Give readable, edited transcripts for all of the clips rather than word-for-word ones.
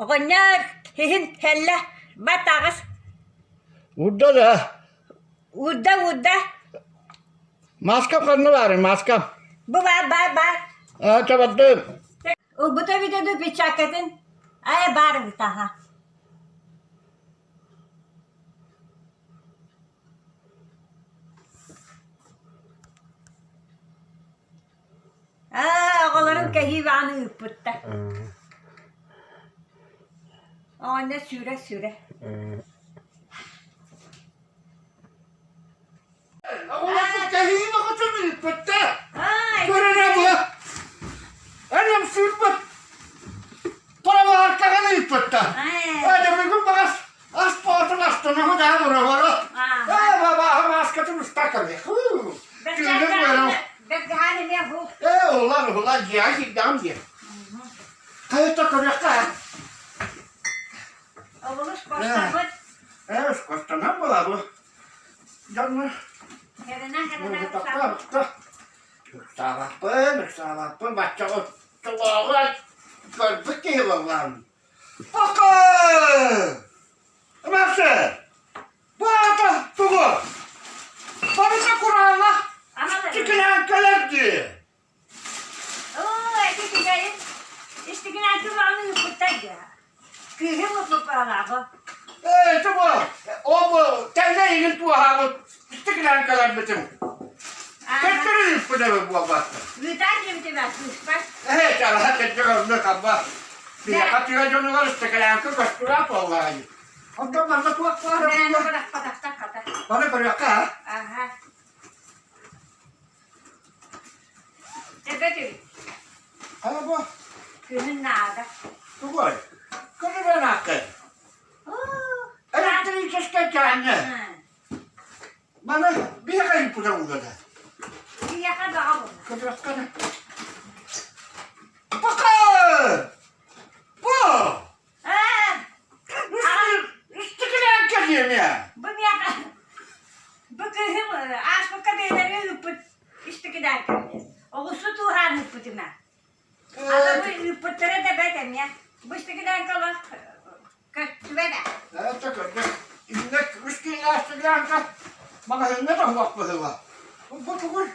Оҕонньор иһин кэллэ, бат аҕыс. Уурда да? Уурда, уурда. Маскам ханна баарый, маскам? Бу баар, баар, баар. Аа, чабардым. Ылбыта эбитэ дуу перчаткатын? Ээ, баар эбит, аха. Аа, оҕолорум кэһии баҕаны ыыппыттар. Оҕонньор сүүрэ-сүүрэ. Оҕолорбут кэһии баҕатын ыыппыттар. Көрөрө бу. Эрим сүүрбүт. Парабааркаҕын ыыппыттар. Ээ, бүгүн баҕас ас боотун астыныгы да бороҕоро. Ээ, бабааһы мааскатын уста кэлиэх. Тыынын бөрө. Бэргэһээн эмиэ бу. Ээ, улан улан дьиэҕэ киирдэҕим диэн. Хайата көрүөххэ. Олус костаммыт. Ээ, костанан буолабы. Дьонно. Херена херена. Ыксаабаппын, ыксаабаппын, баччаҕа толооҕу көрбүт киһи буоллаҕым. Пока! Эмээхсин! Бу аата тугу? Барыта кураанах тикилээн кэлэр дии. Оо, эти тигэйин истигинээки баҕаны ыыппыттар дии. Кыыһым ыппыппалааҕы. Ээ, ити бу, ол бу тэҥҥэ игин туоһаабыт истигинээн кэлэрбитим. Төттөрү ыыппыт эбит буолбатта. Ыытаар диэбитим ээ, кыыспар. Ээ, чараһа кэрдик онно хамма. Биһиэхэ тыа дьонугар истикилээҥки көстүлээх буоллаҕа дии. Онтон манна туох баар? Мээнэ бырахпатахтар хата. Маны көрүөххэ, а? Аха. Эбэт үһү. Хайа бу? Күһүн наада. Тугуй? Көрүбэн ааккын. Электрическай чаанньы. Маны биһиэхэ ыыппыта буолла. Биһиэхэ баҕа буолла. Көрүөххэ Пока! Бу! Истикилээн кэлиэм Бу миэхэ бу кыыһым ааспыкка бэйэлэри ыыппыт истикилээн кэлиэ. Оҕусу тууһаан ыыппытым ээ. Аны бу ыыппыттара да бэт эмиэ. Бу истикилээнкэ олох көстүбэт ээ. Это көрдө. Иннэ үс киилээх маҕаһыыҥҥа да суох быһыыла. Бу тугуй?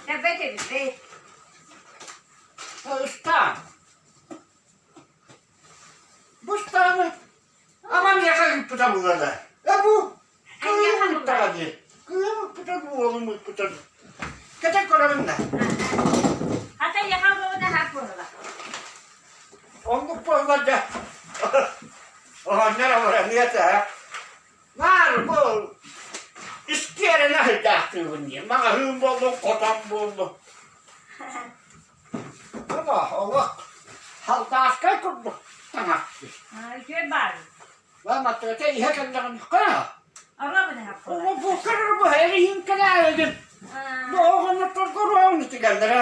Да бэт эбит бэй. Ыстаан. Бу ыстааны ама миэхэ ыыппыта буолла. Э бу кыыһым ыыттаҕа дии. Кыыһым ыыппыта дуу, уолум ыыппыта дуу. Кэтэн көрөбүн да. Хата эйиэхэ буолбута хаах буолла. Оннук буолла дьэ. Оҕонньор абыраныа этэ. Наар бу истиэрэнэ сылдьаахтыыбын дии. Маҕаһыын буоллун, хотон буоллун. Оба, олох халдааскай курдук таҥас. Үчүгэй баар. Ламаттыгата иһэ кэллэҕин хаа. Аҕабын Оҕо бу көрөр бу эриһин кэлээдин. Бу оҕону торгоруоҥ итигэллэрэ.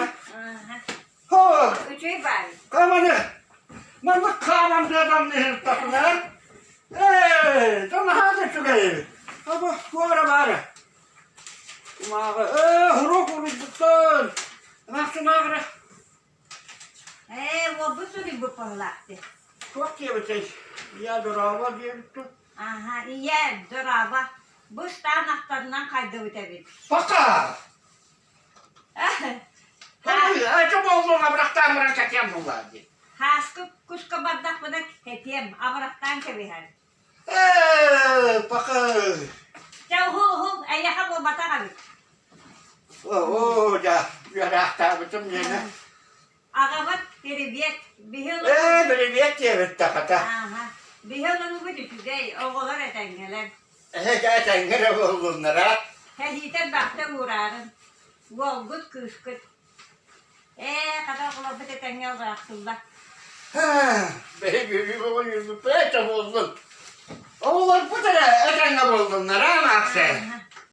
Хоо. Үчүгэй баар. Каманы. Маннык хааман дыадан иһиртахына. Ээ, наһаа да үчүгэй. Аба, туора баара. Кумааҕы, ээ, уруок уруйбуттан. Эмээхсин ааҕара. Ээ, уолбут суруйбут быһыылаах дии. Туох диэбитэй? Ийээ, дорообо диэбит Аха, ийээ, дорообо. Бу ыстаан ахтарынан хайдыбыт эбит. Пока! Это буоллун абырахтаан баран кэтиэм буоллаа дии. Хааскы куска бардахпына кэтиэм, абырахтаан кэбиһэр. Ээ, пока. Чэ, уһул, уһул, эйиэхэ буолбатах эбит. Оо, дьэ, үөрэхтээбитим диэни. Аҕабыт Перебиэт, биһи Ээ, бирибиэт диэбит хата. Ааһа, биһи олорубут үчүгэй, оҕолор этэҥҥэлэр. Эһэ этэҥҥэ эрэ буоллуннара. Кэһиитэ бахта уураарын, уолгут, кыыскыт. Ээ, хата оҕолорбут этэҥҥэ олороохтуллар. Биһиги үөрүүбүт буоллун. Оҕолорбут эрэ этэҥҥэ буоллуннар, аа, Мааксэ?